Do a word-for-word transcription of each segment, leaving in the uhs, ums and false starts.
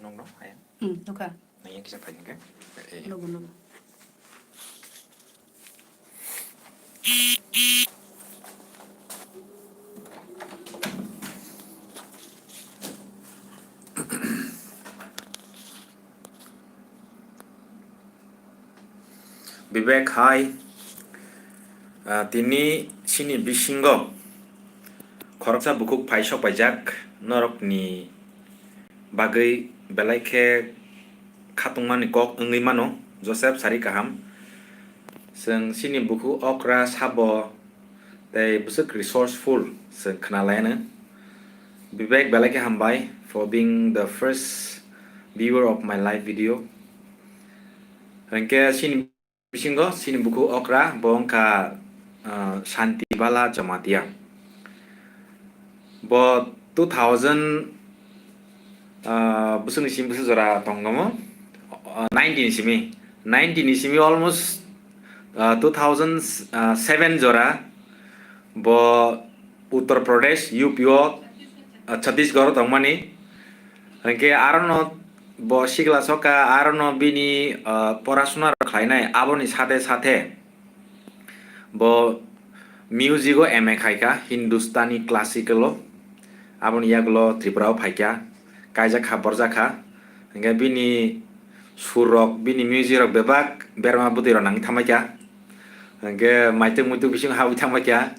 Nokno, hai. Hmm, nukha. Nang yang kisa phai hingke. Eh. Nugo, nugo. Bibek hai, ah, tini chini bisingo khoroksa bukhuk phai sok paijak, norokni bagwi belai khe khatungmani kok wngwi mano, Joseph Sari Kaham. Chwng chini bukhuk okra sabo tei bwswk resourceful chwng khna lai anw. Bibek belai khe hambai for being the first viewer of my live video. Hwnkhe chini bisingo chini bukhuk okra bo wngkha, ah, Shanti Bala Jamatia. Bo two thousand, ah, bwswkni simi bwswk jora tongkhamu, ah, nineteen ni simi, nineteen ni simi almost, ah, two thousand seven jora bo Uttar Pradesh, U P o, ah, Chhattisgarh o tongmani. Hwnkhe arono bo sikla soka, arono bini, ah, porasuna rok khlainai, aboni sathe sathe bo music o M A khaikha, Hindustani classical o. Aboni yagulo Tripura o phaikha, kaijak kha, borjak kha. Hwnkhe bini sur rok, bini music rok bebak berma bwtwi rok nangwi thangbaikha. Hwnkhe maituk muituk bisingo habwi thangbaikha.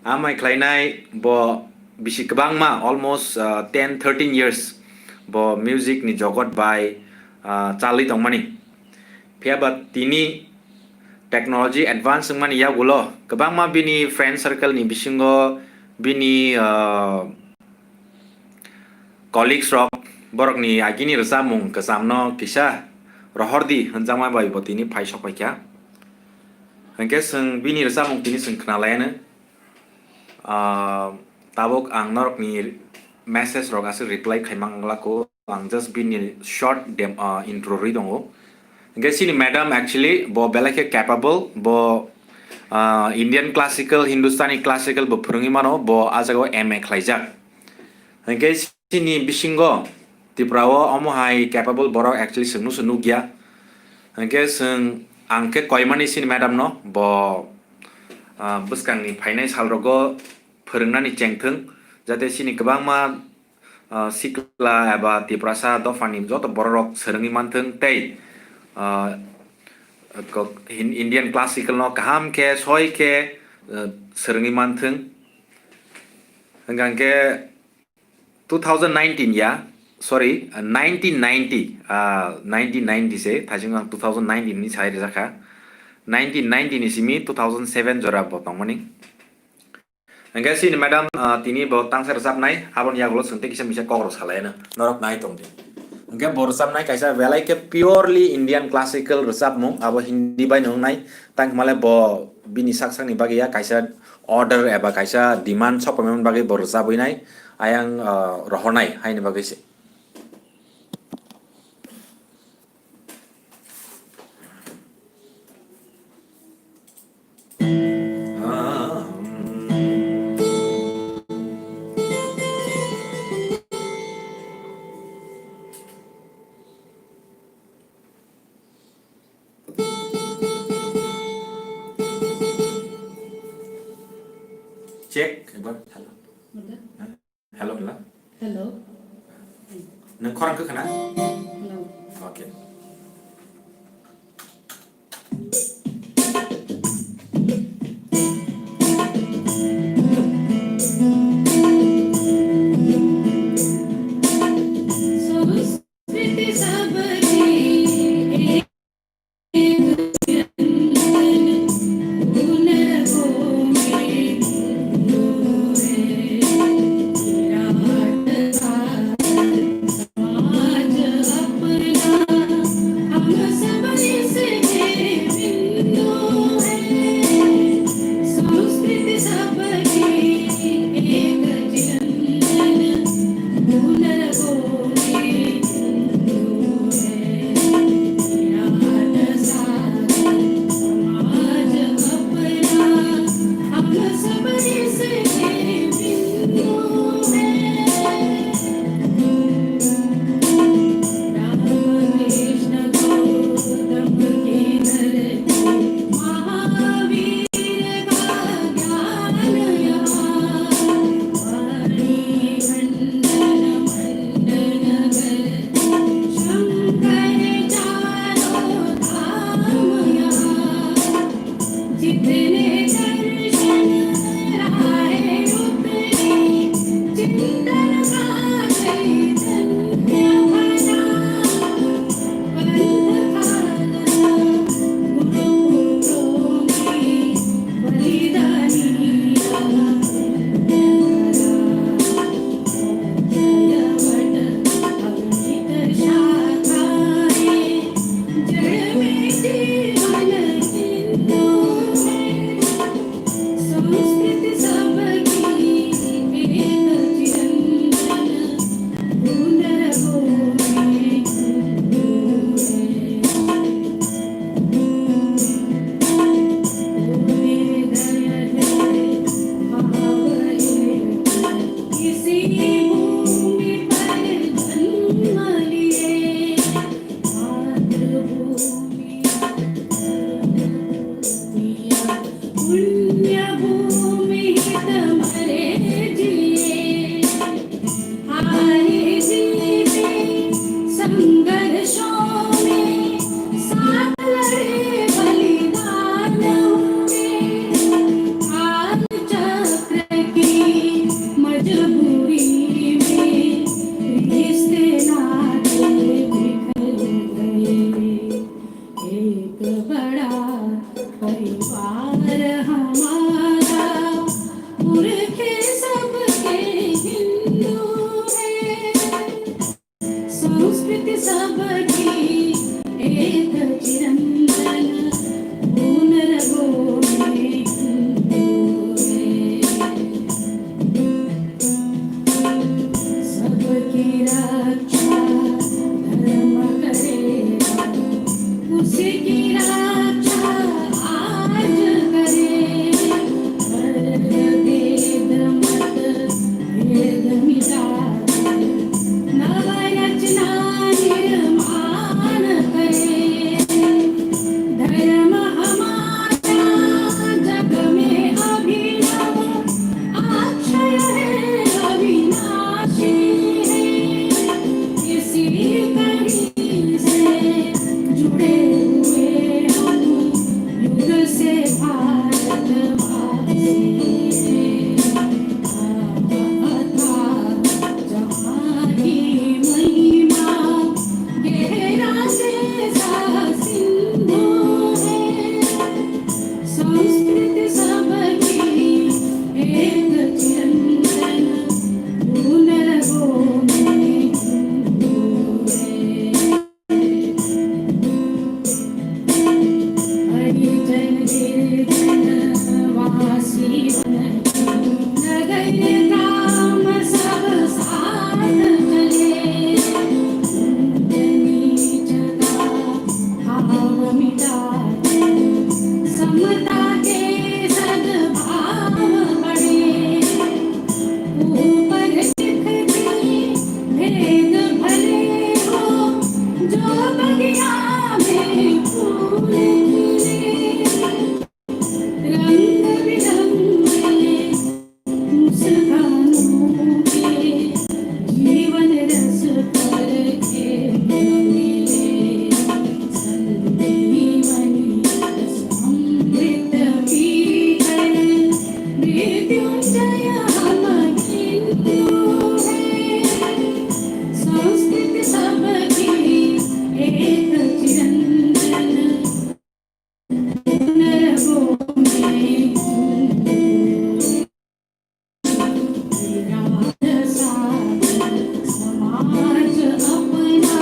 Amai khlainai bo bisi kwbangma, almost, uh, ten thirteen years bo music ni jogot bai, uh, chalwi tongmani. Phiya ba tini technology advance wngmani yagulo kwbangma bini friend circle ni bisingo bini, uh, colleagues rok borokni agini rwchapmung kwchamno kisa rohordi hwnjakma bai bo tini phai sokpaikha. Hwnkhe chwng bini rwchapmung tini chwng khna laianw. Ah, tabuk ang norokni message rok aswk reply khaimang laku. Ang just bini short dem-, ah, intro rwi tongo. Hwnkhe chini madam actually bo belai khe capable, bo, ah, Indian classical, Hindustani classical bo phwrwngwi mano, bo ah jagao M A khlaijak. Hwnkhe chini bisingo Tripura o omo hai capable borok actually chwngno se nukya. Hwnkhe chwng ang khe koimani chini madam no bo, ah, bwskangni phainai sal rogo phwrwngnani chengthwng, jate chini kwbangma, ah, sikla eba Tiprasa dophani joto bororok swrwngwi manthwng tei, ah, kok-, Hin-, Indian classical no kaham khe, soi khe, ah, swrwngwi manthwng. Hwnkha khe two thousand nineteen ya, sorry, ah, nineteen ninety, ah, nineteen ninety se, thaichung ang two thousand nineteen ni sai rijak kha. Nineteen ninety ni simi two thousand seven jora bo tongmani. Hwnkhe chini madam, ah, tini bo tangsa rwchapnai, aboni yagulo chwng tei kisa misa kok rok salai anw, norok nai tong di. Hwnkhe bo rwchapnai kaisa belai khe purely Indian classical rwchapmung, abo Hindi bai no wngnai, tang hwnmale bo bini sak sakni bagwi ya kaisa order eba kaisa demand sok paimani bagwi bo rwchapwi nai, ayang, ah, rohornai haini bagwi se. Check, ekbar, hello. Hello, hello. Hello. Nwng khorang khe khna? Hello. Okay. जितने दर्शन आए उतने चिंतन का चैतन्य भरा। पंथ खालसा गुरुपुत्रों की बलिदानी आवाज। इसी भूमि पर जन्म लिए, मातृभूमि पुण्य भूमि हित मरे जिए। हारे जीते संघर्षों में, साथ लड़े बलिदान हुए। काल चक्र की मजबूरी में रिश्ते नाते बिखर गए। एक बड़ा परिवार हमारा, पुरखे सबके हिंदू है। संस्कृति सबकी एक चिरंतन, पुनर्भूमि हिंदू है। सबकी रक्षा धर्म करेगा, उसकी रक्षा आज करे। वर्ग भेद मत भेद मिटा दे, नव रचना निर्माण करे। धर्म हमारा जग में अभिनव, अक्षय है, अविनाशी है। इसी कड़ी से जुड़े हुए हम युग से भारतवासी। जहाँ की महिमा गहरा जैसा सिंधु है, संस्कृति सबकी एक चिरंतन पुनर्भूमि हिंदू है। हरिजन गिरिजन वासी वन नगर ग्राम सब साथ चले। ऊंच नीच का भाव मिटा दे, समता के सद्भाव बढ़े। ऊपर लिख दे भेद भले हो, जो बगिया में फूल खिले। रंग बिरंगे मुस्कानों के जीवन रस पर खेल मिले। संजीवनी रस अमृत पीकर मृत्युंजय हम हिंदू हैं। संस्कृति सबकी एक चिरंतन पुनर्भूमि हिंदू। विराट सागर समाज अपना,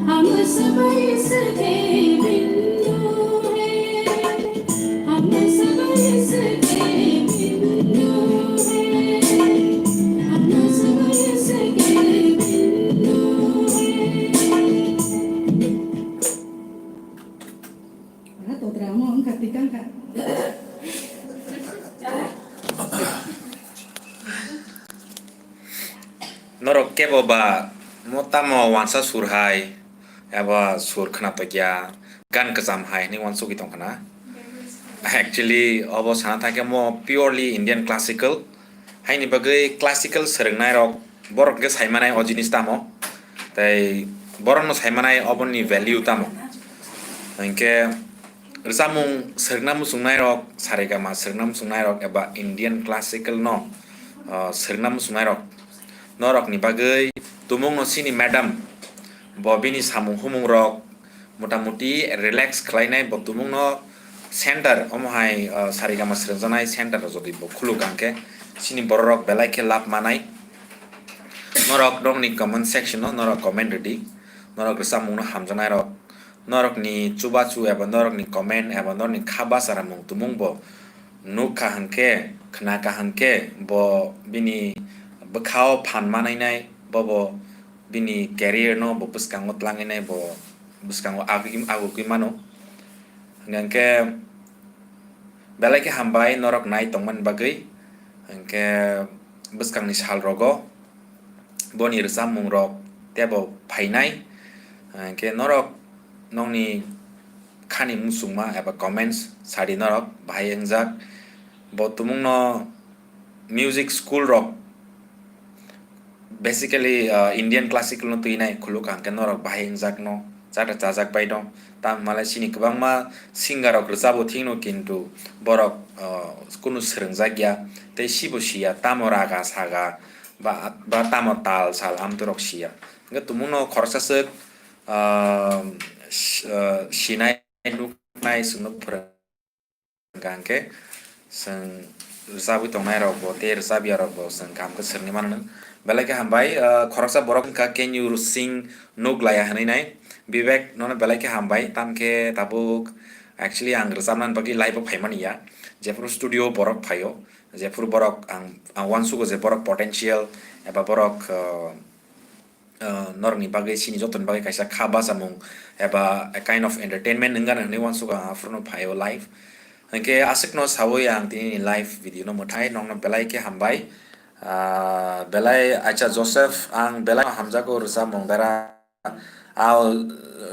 हम सब इसके बिंदु हैं। हम सब इसके बिंदु हैं। हम सब इसके बिंदु हैं। Wngkha, todra omo wngkha, tikang kha. Norok kebo ba mo tamo wansa sur hai, eba sur khna tokya, gan kwcham hai hinwi wansugwi tongkha na. Actually, obo sana thangkhe mo purely Indian classical, haini bagwi classical swrwngnairok borok hwnkhe saimanai o jinis tamo, tei borokno saimanai oboni value tamo. Hinkhe Rwchapmung swrwngna muchungnairok, saregama swrwngna muchungnairok eba Indian classical no, ah, swrwngna muchungnairok, norokni bagwi tumungno chini madam, bo bini samung humungrok motamuti relax khlainai, bo tumungno center, omo hai, ah, saregama swrwngjaknai center jodi bo khuluk hwnkhe chini bororok belai khe lab manai. Norok nokni comment section o norok comment rwdi, norok rwchapmungno hamjaknairok, norokni chubachu eba norokni comment eba norokni kha bacharamung tumung bo nukha hwnkhe, khnakha hwnkhe, bo bini bwkhao phan manainai, bobo bini career no bo bwskango tlanginai, bo bwskango agugwi, agugwi mano. Hwnkhe belai khe hambai norok nai tongmani bagwi. Hwnkhe bwskangni salrogo boni rwchapmungrok teibo phainai. Hwnkhe norok nokni khani muchungma eba comments sadi norok bahai wngjak. Bo tumungno music school rok basically, uh, Indian classical no twinai khuluk hwnkhe norok bahai wngjakno chata chajak bai dong. Tamo hwnle chini kwbangma singer rok rwchabo thikno, kintu borok, uh, kunu swrwngjak ya, tei sibo siya tamo raga saga ba, ba tamo tal sal amtwi rok siya. Hwnkhe tumungno khoroksa swk, uh, s-, uh, sinai nuknai chwngno phrwng. Hwnkha hwnkhe chwng rwchabwi tongnairokbo tei rwchabya rokbo chwng kaham khe swrwngwi mano. Belai khe hambai, ah, khoroksa borok wngkha, "Can you sing Nuklaya?" hwnwi nai. Bibek, nono belai khe hambai, tamkhe tabuk actually ang rwchabnani bagwi live o phaimani ya, jephuru studio borok phaio, jephuru borok ang, ang uansugo je borok potential eba borok, ah, uh, norokni bagwi, chini jotoni bagwi kaisa kha bachamung eba a kind of entertainment wngano hwnwi uansugo ang aphuru no phaio live. Hwnkhe aswkno sawi ang tini ni live video no mwthai, nokno belai khe hambai. Ah, belai, acha Joseph, ang belai hamjago rwchapmung dara. Ao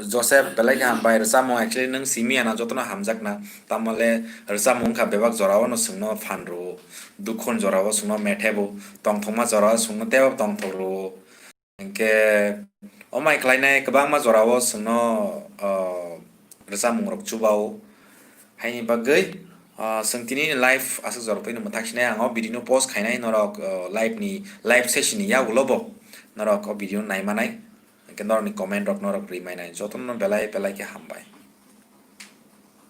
Joseph, belai khe hambai, rwchapmung actually nwng simi ya na jotono hamjakna, tamole rwchapmung wngkha bebak jorao no chwngno phan rwo, dukhon jorao chwngno methebo, tongthokma jorao chwngno teibo tongthok rwo. Hwnkhe, omai khlainai kwbangma jorao chwngno, ah, rwchapmungrok chubao. Haini bagwi, ah, chwng tini ni live aswk jorok twi mwthak sinai ang o video no post khainai, norok, ah, live ni, live session ni yagulo bo norok o video nai manai. Hwnkhe norokni comment rok norok rwi mainai. Jotono belai belai khe hambai.